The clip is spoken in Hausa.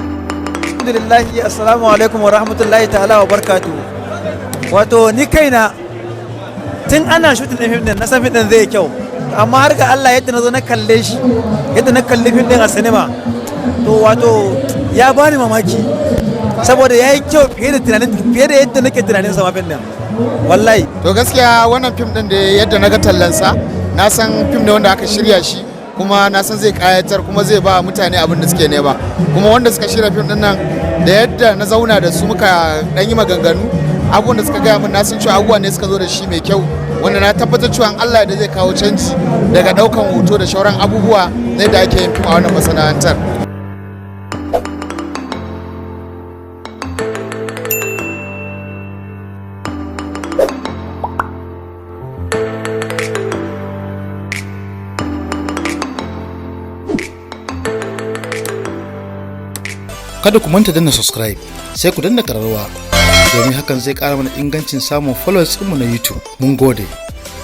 Alhamdulillahi, assalamu alaikum wa rahmatullahi ta'ala wa barkatu. Wato ni kaina tun ana shooting din fim din na san fim din zai yi kyau, amma har ga Allah, yadda na zo na kalle shi, yadda na kalli fim din a sinima, to wato ya bani mamaki, saboda ya yi kyau fiye da tunanin, fiye da yadda nake tunanin sama fim din, wallahi. To gaskiya wannan fim din da yadda na ga tallansa, na san fim ne wanda aka shirya shi, kuma na san zai kayatar, kuma zai ba mutane abin da suke nema. Kuma wanda suka shirya fim din nan, da yadda na zauna da su muka dan yi maganganu, abubuwan da suka gaya min, na san cewa abubuwa ne suka zo da shi mai kyau, wanda na tabbatar cewa Allah da zai kawo canji daga daukan hoto da shauran abubuwa na yadda ake yin fim a wannan masana'antar. Kada ku manta danna subscribe, sai ku danna kararrawa, domin hakan zai kara mana ingancin samun followers ɗinmu na YouTube. Mun gode.